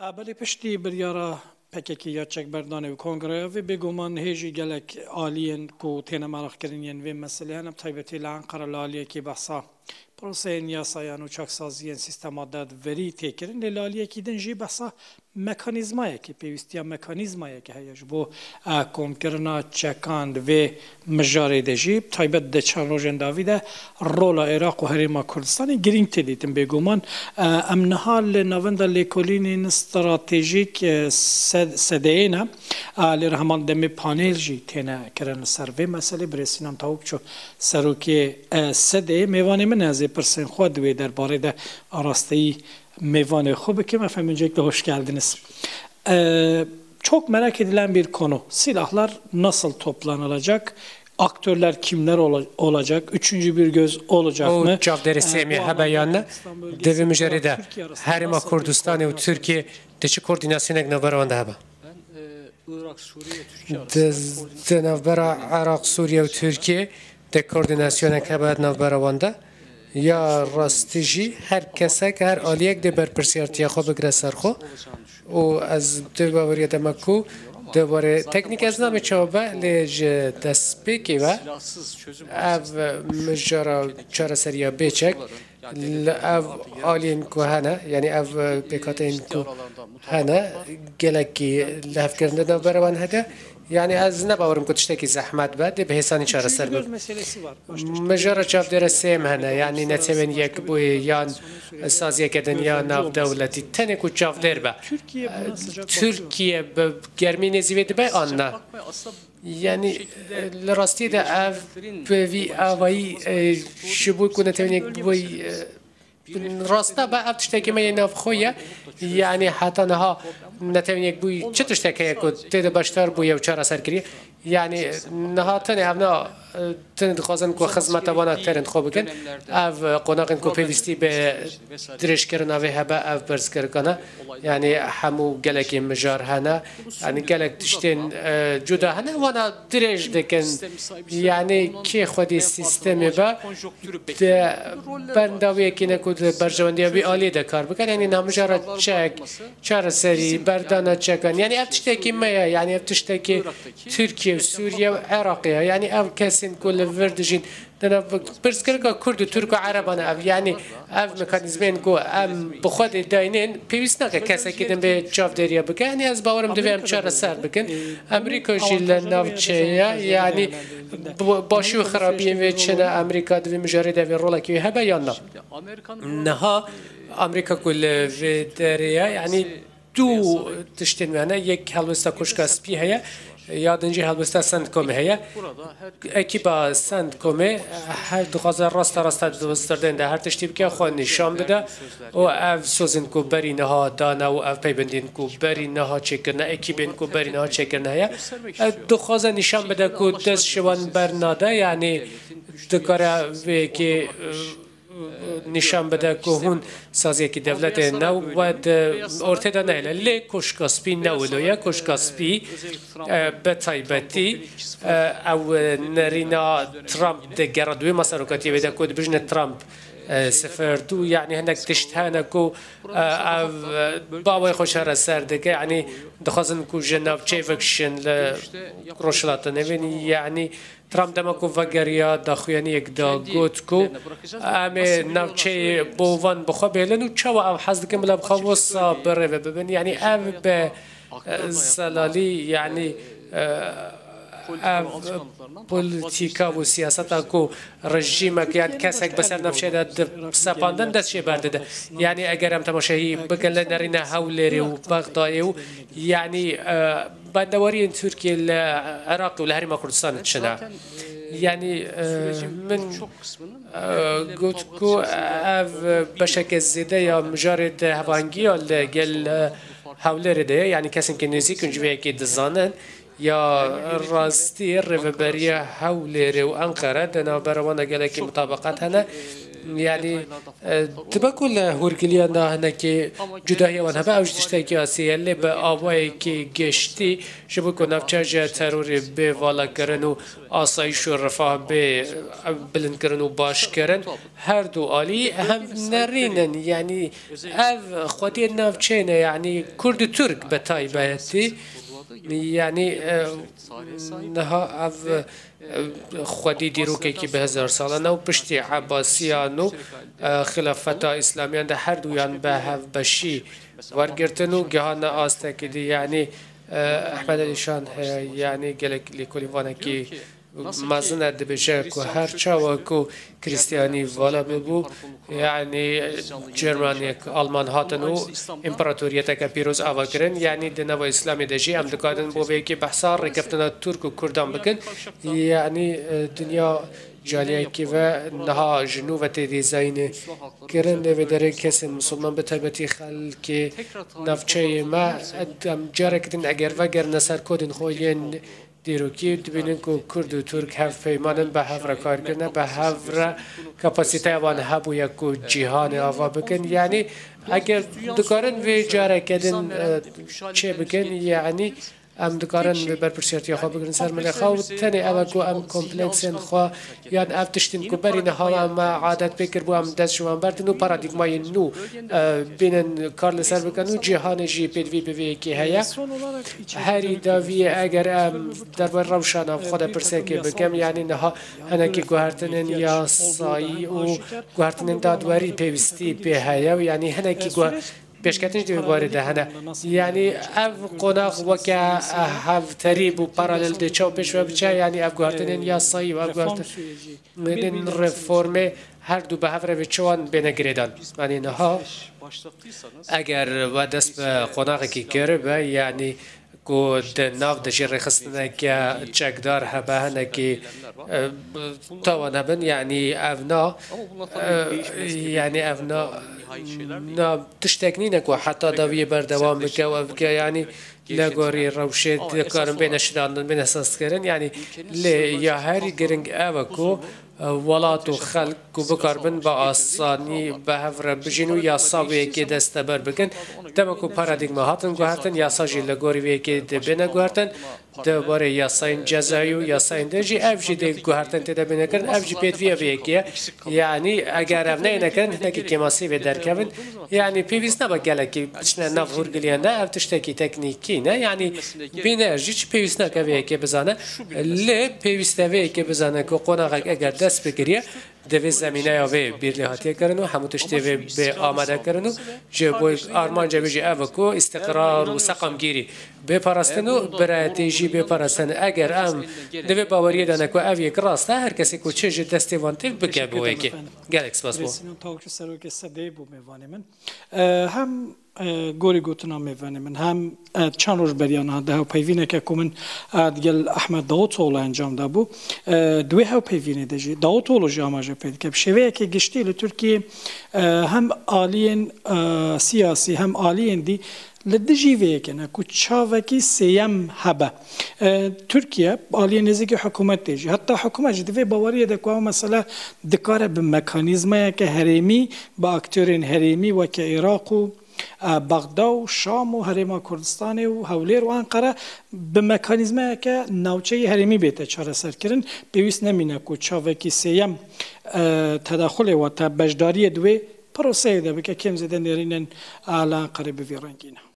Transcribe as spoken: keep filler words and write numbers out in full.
A, belê, piştî biryara P K K ya çekberdanê û kongreya vê, bêguman hê jî gelek aliyên ku têne meraqkirin yên vê meselê hene, bi taybetî li Enqera li aliyekî behsa proseyên yasayan û çaksaziyên sîstema dadverî tê kirin, lê li aliyekî din jî behsa mekanîzmayekê, pêwîstiya mekanîzmayekê heye ji bo, e, komkirina çekan di vê mijarê de jî, bi taybet di çend rojên dawî de rola Iraq û Herêma Kurdistanê girîng tê dîtin bêguman. E, em niha li navenda lêkolînên stratejîk, e, sed-, sedeyê ne. E, lê heman demê panel jî têne kirin li ser vê meselê. Birêz Sînan Tawukçu, serokê, e, sedeyê, mêvanê min e, ez ê pirsên xwe di wê derbarê de arasteyî mêvanê xwe bikim. Efendim, öncelikle hoş geldiniz. Ee, çok merak edilen bir konu. Silahlar nasıl toplanılacak? Aktörler kimler ola- olacak? Üçüncü bir göz olacak mı? Ew çavdêrê sêmê hebe yan ne? Di vê mijarê de Herêma Kurdistanê û Tirkiye de çi koordînasyonek navbera wan de hebe? Di, di navbera Iraq, Sûriye û Tirkiye de koordînasyonek hebe di navbera wan de. Ya rastî jî her kesek, her aliyek dê berpirsiyartiya xwe bigire ser xwe. Û ez di baweriya de me ku di warê teknîk ez nabê çawa be, lê ji destpêkê ve ev mijara çareseriya bêçek li ev aliyên ku hene, yanî ev pêkhateyên ku hene, gelekî lihevkirin di navbera wan hede. Yanî ez ne bawerim ku tiştekî zehmet be, dê bi hêsanî çareser be. Mijara çavdêre sêm hene, yanî Netewên Yekbûyî yan saziyeke din ya navdewletî, tenê ku çavdêr be. Tirkiye bi germî nêzî vê dibe an na? Yanî, e, li rastiyê de ev bi vî avayî, e, ji bo ku Netewên Yekbûyî, e, rasta be, ev tiştekî me yê navxwe ye. Yanî heta niha Netewên Yekbûyî çi tiştek heye ku tê de beşdar bûye û çareser kiriye? Yanî niha tenê ev na, e, tenê dixwazin ku xizmeta wan akterên xwe bikin. Ev, e, qonaxên ku pêwîstî bi dirêjkirina vê hebe, ev pirsgirkan e. Yanî hemû gelekî mijar hene. Yanî gelek tiştên, e, cuda hene. Wana dirêj dikin. Yanî kê xwedî sîstemê be, di benda wê yekê ne ku di berjewendiya wî aliyê de kar bikin. Yanî namijara çek, çareserî, berdana çekan. Yanî ev tiştekî me ye. Yanî ev tiştekî Tirkiye û Sûriye û Iraqê ye. Yanî ev kesên ku li vir dijîn, di nav pirsgirêka Kurd û Tirk û Ereban e ev. Yanî ev mekanîzmên ku em bi xwe dê dayînên, pêwîst nake kesekî din bê çavdêriya bike. Yanî ez bawerim divê em çareser bikin. Amerîka jî li navçeyê ye. Yanî bi-, başî û xirabiyên vê çi ne, Amerîka di vê mijarê de vê rolekî wê hebe yan na? Niha Amerîka ku li vê derê ye, yanî du tiştên me hene. Yek helwesta Koşka Spî heye, ya din jî helwesta Sendkomê heye. Ekîba Sendkomê her dixwaze rasta rasta di zirdên de her tiştî bike, xwe nîşan bide û ev sozên ku berî niha dane û ev peybendiyên ku berî niha çêkirine, ekîbên ku berî niha çêkirine heye, e, dixwaze nîşan bide ku dest ji wan bernade, yanî dikare vê yekê, e, nîşan bide ku hûn saziyekî dewletê ne we di ortê de nehêle. Lê Koşka Spî ne wilo ye. Koşka Spî, e, bi taybetî, e, ew nerîna Trump digere di wê ma serokatiyê wê de ku dibêjine Trump, e, sifir du, yanî hinek tişt hene ku, e, ev, e, bi awayê xwe çareser dike. Yanî dixwazin ku ji navçeyê vekişin li Rojhilata Navîn. Yanî Trump dema ku vegeriya daxuyaniyek da got ku em ê navçeyê bo van bi xwe bêlin û çawa ev hez dikin bila bi xwe wisa bi rê ve bibin. Yanî ev bi, e, zelalî, yanî, e, ev polîtîka û siyaseta ku rejîmek yan kesek bi ser navçeyê de di sepandin dest jê berdide. Yanî eger em temaşehî bikin li nerîna Hewlêrê û Bexdayê û yanî, e, bendewariyên Tirkiye li Iraq û li Herêma Kurdistanê çi ne? Yanî, e, min, e, got ku ev beşeke zêde ya mijarê di hevangiya li gel, e, Hewlêrê de ye. Yanî kesên ku nêzîk in ji vê yekê dizanin. Ya rastî rêveberiya Hewlêrê û Enqere di navbera wan de gelekî mutabeqat hene. Yani, e, dibe ku li hûrgiliyan de hinekî cudahiya wan hebe, ew ji tiştekî asî ye, lê bi awayekî giştî ji bo ku navçe ji terorê bê valakirin û asayîş û refah bê, e, bilindkirin û başkirin, her du alî hem nerîn in. Yani, ev xwediyê navçeyê ne, yani Kurd û Tirk bi taybetî. Yani, e, niha ev, e, xwedî dîrokekî bi hezar salan e û piştî Ebasiyan û, e, Xilafeta Îslamiyan de her duyan bi hevbeşî wergirtin û gihane astekî dî. Yani, e, Ehmed Elîşan heye, yani gelek lêkolîn vanekî mezin e, dibêje ku her çawa ku Krîstiyanî vala bibû, yani Cermaniyek, Alman hatin û împaratoriyeteke pîroz ava kirin, yani di nava Îslamê de jî em dikarin bo vê yekê behsa rêkeftina Tirk û Kurdan bikin. Yani, e, dinya ji aliyekî ve niha ji nû ve tê dîzayînê kirin. Lê vê derê kesên misilman, bi taybetî xelkê navçeyê me, em careke din eger vegerine ser kodên xwe yên dîrokî, dibînin ku Kurd û Tirk hev peyman in, bi hev re kar kirine, bi hev re kapasîteya wan hebûye ku cîhanê ava bikin. Yani eger dikarin vê careke din, e, çê bikin, yani em dikarin vê berpirsiyartiya xwe bigirin ser milê xwe û tenê ew e ku em kompleksên xwe yan ev tiştên ku berî niha me adet pê kiribû, em dest ji wan berdin û paradîgmayên nû, e, bînin kar li ser bikin û cîhanê jî pêdivî bi vê yekê heye. Herî dawiyê eger em derbarê rewşa nav xwe de pirsekê bikim, yanî niha hinekî guhertinên yasayî û guhertinên dadwerî pêwîstî pê heye û yanî hinekî guh-, pêşketin ji vê barê de hene. Yanî ev qonax weke hevterîb û paralel dê çaw pêş ve biçe, yanî ev guhertinên yasayî û ev guhertinên reformê her du bi hev re vê çawan bêne girêdan. Yanî niha eger we dest bi qonaxekî kiribe, yanî ku di nav de jî rêxistineke çekdar hebe, hinekî, e, tawan hebin, yanî ev na, e, yanî ev na, na tiştek nîne ku heta dawiyê berdewam bike û ev bike, yanî li gorî rewşê dikarin bêne şidandin, bêne sazkirin, yanî lê ya herî giring ev e ku, e, welat û xelk ku bikaribin bi asanî bi hev re bijîn û yasa vê yekê desteber bikin. Dema ku paradîgma hatin guhertin, yasa jî li gorî vê yekê dê bêne guhertin. Di barê yasayên cezayî û yasayên din jî ev jî dê guhertin tê de bêne kirin. Ev jî pêdiviya vê yekê ye. Yanî eger ev neyne kirin, hinekî kêmasî vê derkevin. Yanî pêwîst nebe gelekî biçine nav hûrgiliyan de, ev tiştekî teknîkî ne. Yanî bîner jî çi pêwîst nake vê yekê bizane. Lê pêwîst e vê yekê bizane ku qonaxek eger dest bigiriye, divê zemîneya vê bîrlêhatiye kirin û hemû tiştê vê bê amade kirin û ji bo armanca wê jî ev e ku îstiqrar û seqamgîrî bê parastin û birayetî jî bê parastin. Eger em di vê baweriyê de ne ku ev yek rast e, her kesê ku çi ji destê wan tê bike bo yekê. Gelek spas bo. Sinan Tawkçu, serokê sedê bû mêvanê min. E, hem, e, gorî gotina mêvanê min, hem, e, çend roj beriya niha di hevpeyvîneke ku min, e, digel Ahmet Davutoğlu encam dabû. E, di wê hevpeyvînê de jî Davutoğlu jî amaje pê dike. Bi şêweyeke giştî li Tirkiyê, e, hem aliyên, e, siyasî hem aliyên dî li dijî vê yekê ne ku çavekî sêyem hebe. E, Tirkiye aliyê nêzîkî hikûmetê jî, heta hikûmet jî di vê baweriyê de ku ew mesele dikare bi mekanîzmayeke herêmî, bi aktörên herêmî weke Iraq û, e, Bexda û Şam û Herêma Kurdistanê û Hewlêr û Enqere bi mekanîzmayeke navçeyî herêmî bête çareserkirin. Pêwîst nemîne ku çavekî sêyem, e, tedaxulê wate beşdariyê di wê proseyê de bike, kêm zêde nêrînên, e, li Enqerê bi vî rengî ne.